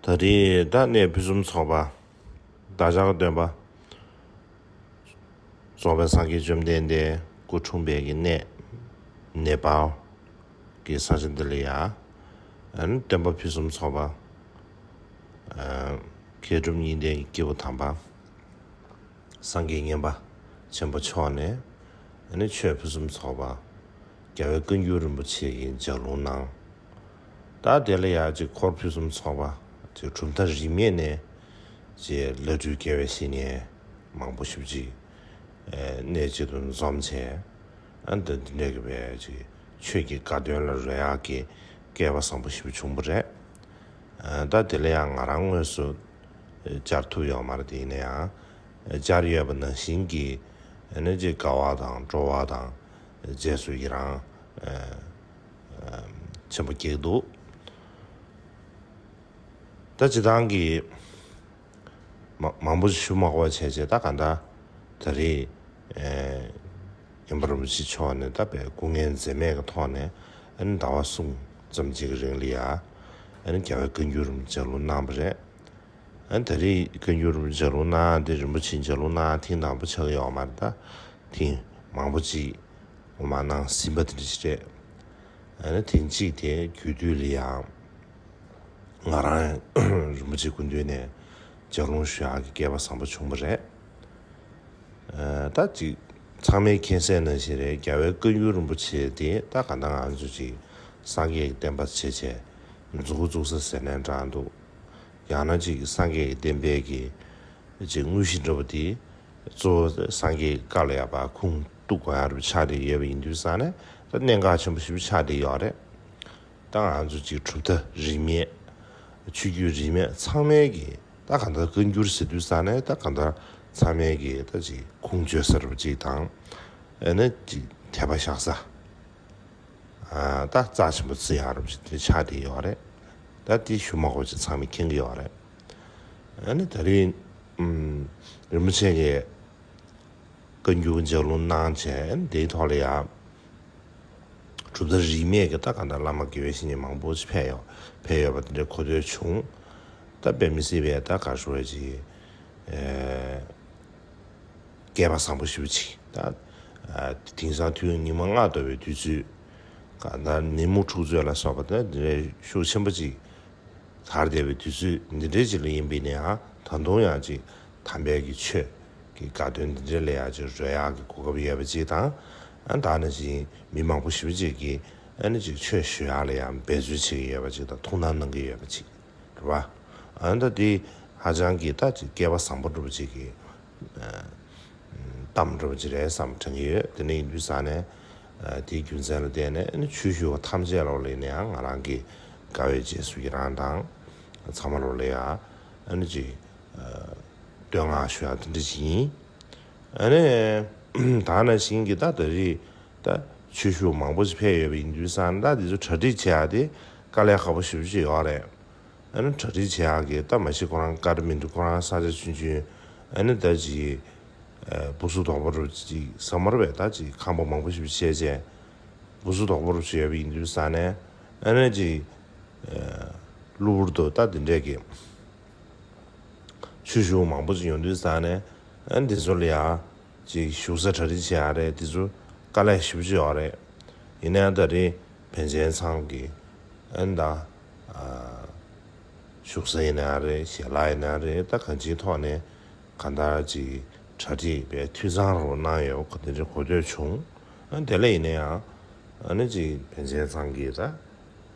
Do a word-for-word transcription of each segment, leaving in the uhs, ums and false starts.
ད་རེས་ད་གནས་ཕུན་སུམ་ཚོགས་པ། བདག་ཅག་གི་སྟོན་པ། རྫོགས་པའི་སངས་རྒྱས་བཅོམ་ལྡན་འདས་སྐུ་འཁྲུངས་པའི་གི་གནས། ནེ་པཱལ་གྱི་ས་ཆ་འདི་ལ་ཡ། ཨ་ནི་སྟོན་པ་ཕུན་སུམ་ཚོགས་པ། ཨ། མཁས་གྲུབ་གཉིས་ལྡན་གྱི་སྐྱེས་བུ་དམ་པ། སངས་རྒྱས་མཉན་པ་ཆེན་པོ་མཆོག་ནས་ཨ་ནི་ཆོས་ཕུན་སུམ་ཚོགས་པ། རྒྱལ་བའི་བཀའ་འགྱུར་རིན་པོ་ཆེ་གི་ལྗགས་ལུང་གནང་། ད་དེ་ལ་ཡང་ཅིག་འཁོར་ཕུན་སུམ་ཚོགས་པ་ཅིག་གྲུབ་མཐའ་རིས་མེད་ནས་ཅིག་བླ་སྤྲུལ་དགེ་བའི་བཤེས་གཉེན་མང་པོ་ཞེ་པོ་ཅིག་ཨ་གནས་གཅིག་ཏུ་འཛོམས་བྱས། ཨ་ནི་འདི་འདྲ་གི་བའི་ཅིག་ཆོས་ཀྱི་དགའ་སྟོན་ལ་རོལ་ཡག་གི་སྐལ་བ་བཟང་པོ་ཞེ་པོ་བྱུང་བ་རེད། ཨ་ད་དེ་ལ་ཡང་ང་རང་དངོས་སུ་བཅར་ཐུབ་ཡོད་མ་རེད་དེ། ཡིན་ན་ཡང་བཅར་ཡོད་པ་ནང་བཞིན་གྱི་ཨ་ནི་ཅིག་དགའ་བ་དང་སྤྲོ་བ་དང་རྗེས་སུ་ཡི་རང་ཨ་ཨ་ཆེན་པོ་སྐྱེས་འདུག་ད་སྤྱིར་བཏང་གི་མ་མང་པོ་ཞུ་མ་དགོས་པ་བྱས་བྱས། ད་ག་འདྲ་ད་རེས་ཨེ་མཉན་པ་རིན་པོ་ཆེ་མཆོག་ནས་ད་བའི་སྐུ་ངལ་འཛེམས་མེད་ཀྱི་ཐོག་ནས་ཨ་ནི་ཟླ་བ་གསུམ་ཙམ་ཅིག་གི་རིང་ལ་ཡ་ཨ་ནི་རྒྱལ་བའི་བཀའ་འགྱུར་ལྗགས་ལུང་གནང་བ་རེད། ཨ་ནི་ད་རེས་བཀའ་འགྱུར་ལྗགས་ལུང་གནང་དེ་རིན་པོ་ཆེ་ལྗགས་ལུང་གནང་ཐེངས་དང་པོ་ཆགས་ཀྱི་ཡོད་མ་རེད། ད་ཐེངས་མང་པོ་ཅིག་ངོ་མ་གནང་ཟིན་པ་དེ་འདྲ་ཞིག་རེད། ཨ་ནི་ཐེངས་གཅིག་དེ་རྒྱུད་སྟོད་ལ་ཡང་ང་རང་རིན་པོ་ཆེ་སྐུ་མདུན་ནས་ལྗགས་ལུང་ཞུ་ཡག་གི་སྐལ་བ་བཟང་པོ་བྱུང་བ་རེད། ཨ་ད་ཅིག་ཚང་མས་མཁྱེན་གསལ་ནང་བཞིན་རེད། རྒྱལ་བའི་བཀའ་འགྱུར་རིན་པོ་ཆེ་དེ་ད་ག་འདྲ་ང་ཚོ་ཅིག་སངས་རྒྱས་ཀྱི་བསྟན་པ་བྱས་བྱས་མཛུབ་གུ་བཙུགས་ས་ཟེར་ནའང་འདྲ་འདུག་ཡང་ན་ཅིག་སངས་རྒྱས་ཀྱི་བསྟན་པའི་གི་ཅིག་དངོས་གཞི་འདྲ་པོ་དེ་གཙོ་བོ་སངས་རྒྱས་ཀྱི་བཀའ་ལ་ཡ་བ་ཁུངས་གཏུགས་དགོས་ཡག་རུ་ཆགས་བསྡད་ཡོད་པ་ཡིན་དུས་ཙང་ནས་ད་གནད་འགག་ཆེན་པོ་ཞེ་པོ་ཆགས་བསྡད་ཡོད་རེད། ད་ང་ཚོ་ཅིག་གྲུབ་མཐའ་རིས་མེད། ཆོས་བརྒྱུད་རིས་མེད་ཚང་མའི་གི་ད་གང་ལྟར་བཀའ་འགྱུར་ཟེར་དུས་ཙང་ནས་ད་གང་ལྟར་ཚང་མའི་གི་ད་ཅིག་ཁུངས་བཅོལ་ས་རུ་ཅིག་དང་། ཨ་ནི་ཅིག་དད་པ་བཞག་ས། ཨ་ད་རྩ་ཆེན་པོ་བརྩི་ཡག་རུ་ཅིག་དེ་ཆགས་བསྡད་ཡོད་རེད། ད་དེ་ཞུ་མ་དགོས་ཅིག་ཚང་མས་མཁྱེན་གི་ཡོད་རེད། ཨ་ནི་ད་རེས་ཨུམ་རིན་པོ་ཆེ་གི་བཀའ་འགྱུར་ལྗགས་ལུང་གནང་བྱས། དེའི་ཐོག་ལ་ཡང་གྲུབ་མཐའ་རིས་མེད་ཀྱི་ད་ག་འདྲ་བླ་མ་དགེ་བའི་བཤེས་གཉེན་མང་པོ་ཞིག་ཕེབས་ཡོད་ཕེབས་ཡོད་པ་དེ་འདྲའི་གོ་ཐོས་བྱུང་། ད་དཔེ་མི་སྲིད་པའི་ད་ག་ཞུ་བ་ཅིག་ཨེ་སྐལ་བ་བཟང་པོ་ཞེ་པོ་ཅིག་ད་ཨ་དེང་སང་དུས་ཉི་མ་ལྔ་བདོ་བའི་དུས་ཚོད་ག་ད་ཉིན་མོ་འཁྲུག་རྩོད་ལ་སོགས་པ་ད་དེ་འདྲའི་ཤུགས་ཆེན་པོ་ཅིག་དར་བསྡད་པའི་དུས་ཚོད་འདི་འདྲའི་ཅིག་ལ་ཡིན་པས་ནའང་ད་དུང་ཡང་ཅིག་དམ་པའི་གི་ཆོས་ཀྱི་དགའ་སྟོན་འདི་འདྲའི་ལ་ཡང་ཅིག་རོལ་ཡག་གི་གོ་སྐབས་ཡོད་པ་ཅིག་དང་། ཨ་ད་ནང་བཞིན་མི་མང་པོ་ཞེ་པོ་ཅིག་གིས་ཨ་ནི་ཅིག་ཆོས་ཞུ་ཡག་ལ་ཡང་འབད་རྩོལ་བྱེད་ཀྱི་ཡོད་པ་ཅིག་དང་ཐུགས་སྣང་གནང་གི་ཡོད་པ་ཅིག་རེད་པ། ཨ་ད་འདི་ཧ་ཅང་གི་ད་ཅིག་སྐལ་བ་བཟང་པོ་འདྲ་པོ་ཅིག་གི་ཨ་གཏམ་འདྲ་པོ་ཅིག་རེད་བསམ་དྲན་གྱི་ཡོད། དེ་འདྲ་ཡིན་དུས་ཙང་ནས་ཨ་དེའི་རྒྱུ་མཚན་ལ་བརྟེན་ནས་ཨ་ནི་ཆོས་ཞུ་བ་ཐམས་ཅད་ལོག་ལ་ཡིན་ན་ཡང་ང་རང་གི་དགའ་བའི་རྗེས་སུ་ཡི་རང་དང་། ཚང་མ་ལོག་ལ་ཡ་ཨ་ནི་ཅིག་ཨ་བསྟོད་བསྔགས་ཞུ་ཡག་དེ་འདྲ་ཅིག་ཡིན། ཨ་ནི་ད་ནང་བཞིན་གྱི་ད་ད་རེས་ད་ཆོས་ཞུ་བ་མང་པོ་ཞིག་ཕེབས་ཡོད་པ་ཡིན་དུས་ཙང་ད་དེ་ཚོ་གྲ་སྒྲིག་བྱེད་ཡག་དེ་དཀའ་ལས་ཁག་པོ་ཞེ་པོ་ཅིག་ཡོད་རེད། ཨ་ནི་གྲ་སྒྲིག་བྱེད་ཡག་གི་ད་མ་གཞི་ཁོ་རང་ཀ་ཏ་མན་ཌུ་ཁོ་རང་ས་ཆ་ཆུང་ཆུང་། ཨ་ནི་ད་ཅིག་ཨ་སྦུག་སུབ་དོག་པོ་རུ་ཅིག་ཟ་མར་བས་ད་ཅིག་ཁང་པ་མང་པོ་ཞིག་བྱས་བྱས། སྦུག་སུབ་དོག་པོ་རུ་བྱས་པ་ཡིན་དུས་ཙང་ནས་ཨ་ནི་ཅིག་ཨ་གློ་བུར་དུ་ད་དེ་འདྲས་ཀྱི་ཆོས་ཞུ་བ་མང་པོ་ཞིག་ཡོང་དུས་ཙང་ནས་ཨ་ནི་དེ་ཚོ་ལ་ཡ་ཅིག་བཞུགས་ས་གྲ་སྒྲིག་བྱེད་ཡག་རེད། དེ་ཚོ་དཀའ་ལས་ཞེ་པོ་ཅིག་ཡོད་རེད། ཡིན་ནའང་ད་རེས་པཎ་ཆེན་ཚང་གི་ཨ་ནི་ད་ཨ་བཞུགས་ས་ཡིན་ན་རེད། ཞལ་ལག་ཡིན་ན་རེད། ད་གང་ཅིའི་ཐོག་ནས་གང་ལྟར་ཅིག་གྲ་སྒྲིག་པའི་འཐུས་ཚང་རུ་གནང་ཡོད་ཁོ་དེ་འདྲའི་གོ་ཐོས་བྱུང་། ཨ་དེ་ལས་ཡིན་ན་ཡང་ཨ་ནི་ཅིག་པཎ་ཆེན་ཚང་གི་ད་ཨ་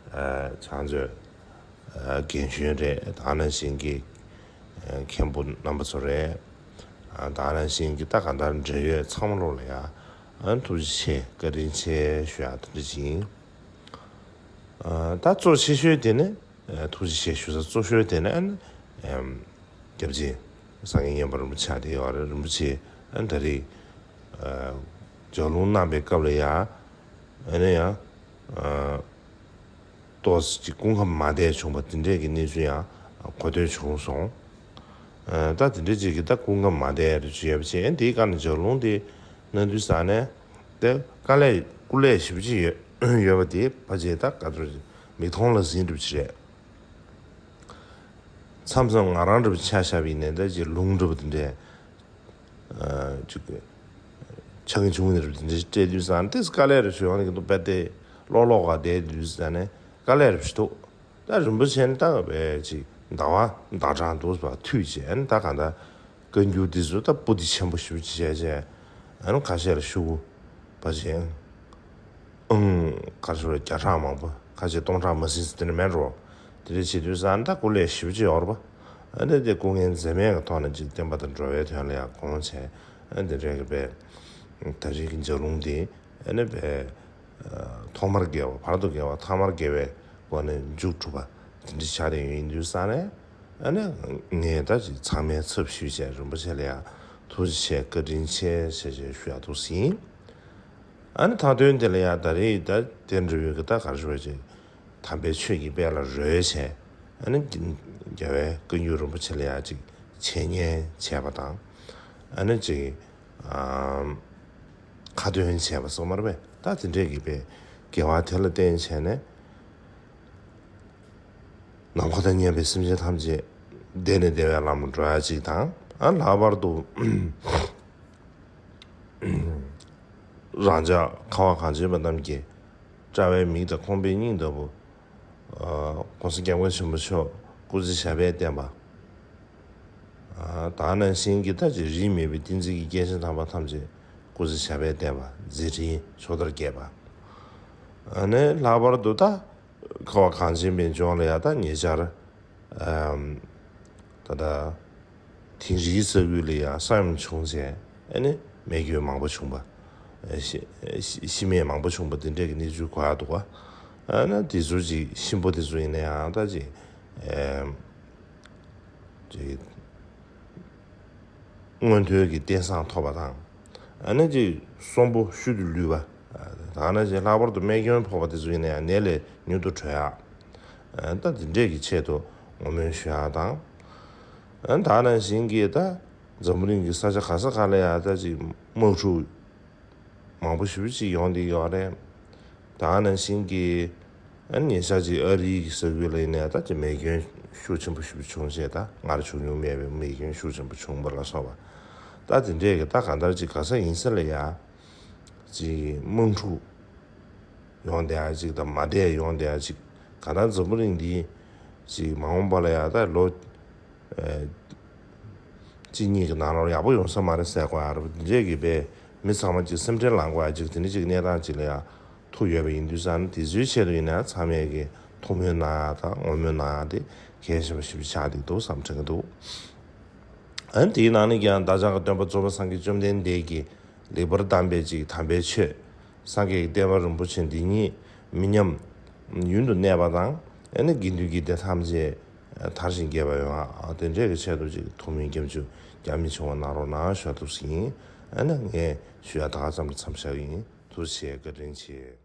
ཕྱག་མཛོད་ཨ་རྒན་གཞོན་རེད། ད་ནང་བཞིན་གྱི་ཨ་མཁན་པོ་རྣམ་པ་ཚོ་རེད། ཨ་ད་ནང་བཞིན་གྱི་ད་གང་ལྟར་འབྲེལ་ཡོད་ཚང་མ་ལོག་ལ་ཡ་ཨ་ཐུགས་རྗེ་ཆེ་བཀའ་དྲིན་ཆེ་ཞུ་ཡག་དེ་འདྲ་ཅིག་ཡིན། ཨ་ད་གཙོ་ཆེ་ཤོས་དེ་ནི་ཨ་ཐུགས་རྗེ་ཆེ་ཞུ་ས་གཙོ་ཤོས་དེ་ནི་ཨ་ནི་ཨམ་སྐྱབས་རྗེ་སངས་རྒྱས་མཉན་པ་རིན་པོ་ཆེ་དེ་ཡོད་རེད། རིན་པོ་ཆེ་ཨ་ནི་ད་རེས་ཨ་ལྗགས་ལུང་གནང་པའི་སྐབས་ལ་ཡ་ཨ་ནི་ཡང་ཨ་ཏོག་ཙམ་ཅིག་སྐུ་ཁམས་མ་བདེ་བྱུང་བ་དེ་འདྲས་ཀྱི་གནས་ཚུལ་ཡང་གོ་ཐོས་བྱུང་སོང་། ཨ་ད་དེ་འདྲས་ཅིག་གི་ད་སྐུ་ཁམས་མ་བདེ་རུ་ཅིག་ཡོད་པ་བྱས་དེའི་སྐབས་ནས་ལྗགས་ལུང་དེ་གནང་དུས་ཙང་ནས་དེ་དཀའ་ལས་སྐུ་ལས་ཞེ་པོ་ཅིག་ཡོད་ཡོད་པ་དེ་ཕལ་ཆེར་ད་ག་ཚོད་མིག་མཐོང་ལ་གཟིགས་འགྲུབ་ཅིག་རེད། མཚམས་མཚམས་ང་རང་འདྲ་པོ་ཆ་བཞག་པ་ཡིན་ནའི་ད་ཅིག་ལུང་འདྲ་པོ་དེ་འདྲས་ཨ་ཅིག་ཆགས་ཀྱི་བྱུང་ནས་རེད་དེ་འདྲས་སྤྲད་དུས་ཙང་ཏོག་ཙམ་དཀའ་ལས་རེ་ཞུ་ཡོང་གི་འདུག་དཔེ་དེ་ལོག་ལོག་ག་བསྡད་དུས་ཙང་ནས་དཀའ་ལས་རེ་ཞུ་འདུག་ད་རིན་པོ་ཆེ་ནི་ད་བས་ཅིག་ཟླ་བ་ཟླ་གྲངས་འདུག་པ་མཐུད་བྱས་ནས་ད་གང་ལྟར་བཀའ་འགྱུར་འདི་ཚོ་ད་པོ་ཏི་ཆེན་པོ་ཞེ་པོ་ཅིག་བྱས་བྱས་ཨ་ནི་ཁ་ཤས་ལ་ཞུ་དགོས་པ་བྱས། ཨང་། ག་རེ་ཞུ་རེད། བརྒྱ་ཕྲག་མང་པོ་ཁ་ཤས་སྟོང་ཕྲག་མ་ཟིན་ཟིན་དེ་འདྲ་མེད་འགྲོ། དེ་འདྲ་བྱེད་དུས་ཙང་ད་སྐུ་ལས་ཞེ་པོ་ཅིག་ཡོད་རེད་པ། ཨ་ནི་དེ་སྐུ་ངལ་འཛེམས་མེད་ཀྱི་ཐོག་ནས་ཅིག་བསྟན་པ་དང་འགྲོ་བའི་དོན་ལ་ཡང་དགོངས་བྱས་ཨ་ནི་དེ་འདྲའི་གི་པའི་ད་རེས་ཀྱི་ལྗགས་ལུང་འདི་ཨ་ནི་པའི་ཐོག་མར་དགེ་བ་བར་དུ་དགེ་བ་ཐ་མར་དགེ་བའི་སྒོ་ནས་མཇུག་གྲུབ་པ་དེ་འདྲ་ཆགས་བསྡད་ཡོད་ཡིན་དུས་ཙང་ནས་ཨ་ནི་ངས་ད་ཅིག་ཚང་མའི་ཚབ་ཞུས་བྱས་རིན་པོ་ཆེ་ལ་ཡང་ཐུགས་རྗེ་ཆེ་བཀའ་དྲིན་ཆེ་ཞེས་ཞུ་ཡག་འདུག་ཟིན། ཨ་ནི་མཐའ་དོན་དེ་ལ་ཡང་ད་རེས་ད་དེ་འདྲ་བའི་གི་ད་ག་རེ་ཞུ་བ་ཅིག་དམ་པའི་ཆོས་ཀྱི་དཔལ་ལ་རོལ་བྱས་ཨ་ནི་རྒྱལ་བའི་བཀའ་འགྱུར་རིན་པོ་ཆེ་ལ་ཡང་ཅིག་འཆད་ཉན་བྱས་པ་དང་ཨ་ནི་ཅིག་ཨམ་ཁ་ཏོན་བྱས་པ་སོགས་མ་རེད་པས། ད་དེ་འདྲས་ཀྱི་པའི་དགེ་བ་དེ་ལ་བརྟེན་བྱས་ནས་ནམ་མཁའ་དང་མཉམ་པའི་སེམས་ཅན་ཐམས་ཅད་བདེ་ནས་བདེ་བའི་ལམ་ལ་འགྲོ་ཡ་ཅིག་དང་ཨ་ལྷག་པར་དུ། རང་ཅག་ཁ་བ་གངས་ཅན་པ་རྣམས་ཀྱི་དཔྲལ་བའི་མིག་དང་ཁོང་པའི་སྙིང་ལྟ་བུ། ༸གོང་ས་༸སྐྱབས་མགོན་ཆེན་པོ་མཆོག་སྐུ་ཚེ་ཞབས་པད་བརྟན་པ། དེ་ནང་བཞིན་གྱི་ད་ཅིག་རིས་མེད་པའི་བསྟན་འཛིན་གྱི་སྐྱེས་ཆེན་དམ་པ་ཐམས་ཅད་སྐུ་ཚེ་ཞབས་པད་བརྟན་པ་མཛད་འཕྲིན་ཕྱོགས་མཐར་རྒྱས་པ། ཨ་ནི་ལྷག་པར་དུ་ད་ཁ་བ་གངས་ཅན་པའི་ལྗོངས་ལ་ཡང་ད་ཉེ་ཆར། ཨམ། ད་ལྟ། དིང་རིའི་ས་ཁུལ་ལ་ཡང་ས་ཡོམ་བྱུང་རྗེས་ཨ་ནི་རྨས་སྐྱོན་མང་པོ་བྱུང་པ། ཤི་ཤི་རྨས་མང་པོ་བྱུང་པ་འདི་འདྲས་ཀྱི་གནས་ཚུལ་གོ་ཡག་འདུག་པ། ཨ་ནི་དེ་ཚོ་ཅིག་གཤིན་པོ་དེ་ཚོ་ཡིན་ན་ཡང་ད་ཅིག་ཨམ། ཅིག་སྔོན་ཐོན་གྱི་རྟེན་བཟང་ཐོབ་པ་དང་། ཨ་ནི་ཅིག་གསོན་པོ་ཤུལ་དུ་ལུས་པ། ད་ནི་ཅིག་ལྷག་པར་དུ་རྨས་སྐྱོན་ཕོག་པ་དེ་ཚོ་ཡིན་ན་ཡང་ནད་ལས་མྱུར་དུ་གྲོལ་ཡག་ད་དེ་འདྲས་ཀྱི་ཆེད་དུ་བསྔོ་སྨོན་ཞུ་ཡག་དང་། ད་ནང་བཞིན་གྱི་ད་འཛམ་བུ་གླིང་གི་ས་ཆ་ག་ས་ག་ལ་ཡང་ད་ཅིག་དམག་འཁྲུག་མང་པོ་ཞེ་པོ་ཅིག་ཡོང་བསྡད་ཡོད་རེད། ད་ནང་བཞིན་གྱི་ཨ་ནི་ཉེ་ཆར་ཅིག་ཨ་རིའི་གི་ས་ཁུལ་ལ་ཡིན་ནའི་ད་ཅིག་རྨས་སྐྱོན་ཤུགས་ཆེན་པོ་ཞེ་པོ་བྱུང་རྗེས་ད་སྔར་བྱུང་མྱོང་མེད་པའི་རྨས་སྐྱོན་ཤུགས་ཆེན་པོ་བྱུང་བ་ལ་སོགས་པ། ད་དེ་འདྲས་ཀྱི་ད་གང་ལྟར་ཅིག་ག་ས་ཡིན་ས་ལ་ཡ་ཅིག་དམག་འཁྲུག་ཡོང་བསྡད་ཡ་ཅིག་དང་མ་བསྡད་ཡོང་བསྡད་ཡ་ཅིག་ག་ད་འཛམ་བུ་གླིང་འདི་ཅིག་མ་འོངས་པ་ལ་ཡ་ད་ལོ་ཨེ་གཅིག་གཉིས་ཀྱི་ནང་ལོགས་ཡག་པོ་ཡོང་ས་མ་རེད་ཟེར་གོ་ཡ་རེད། དེ་འདྲས་ཀྱི་པའི་མི་ཚང་མ་ཅིག་སེམས་ཁྲལ་ལངས་གོ་ཡ་ཅིག་དེ་འདྲ་ཅིག་གནས་སྟངས་ཅིག་ལ་ཡ་ཐུག་ཡོད་པ་ཡིན་དུས་ཙང་དེ་ཚོའི་ཆེད་དུ་ཡིན་ན་ཚང་མས་ཀྱི་ཐུགས་སྨོན་གནང་ཡ་དང་བསྔོ་སྨོན་གནང་ཡ་དེ་གལ་ཆེན་པོ་ཞེ་པོ་ཆགས་བསྡད་འདུག་བསམ་དྲན་གྱི་འདུག་ཨ་ནི་དེའི་ནང་ནས་ཀྱང་བདག་ཅག་གི་སྟོན་པ་གཙོ་བོ་སངས་རྒྱས་བཅོམ་ལྡན་འདས་ཀྱིས་ལེགས་པར་གདམས་པའི་ཅིག་དམ་པའི་ཆོས་སངས་རྒྱས་ཀྱི་བསྟན་པ་རིན་པོ་ཆེ་འདི་ཉིད་མི་ཉམས་ཡུན་དུ་གནས་པ་དང་ཨ་ནི་དགེ་འདུན་གྱི་སྡེ་ཐམས་ཅད་དར་ཞིང་རྒྱས་པ་ཡོང་བ་དེ་འདྲའི་གི་ཆེད་དུ་ཅིག་ཐུགས་སྨོན་སྐྱབས་འཇུག་རྒྱ་མི་ཆུང་བ་གནང་རོགས་གནང་ཞུ་ཐུབ་ཟིན། ཨ་ནི་ངས་ཞུ་ཡ་ད་ག་ཙམ་དུ་མཚམས་བཞག་ཡིན། ཐུགས་རྗེ་ཆེ། བཀའ་དྲིན་ཆེ།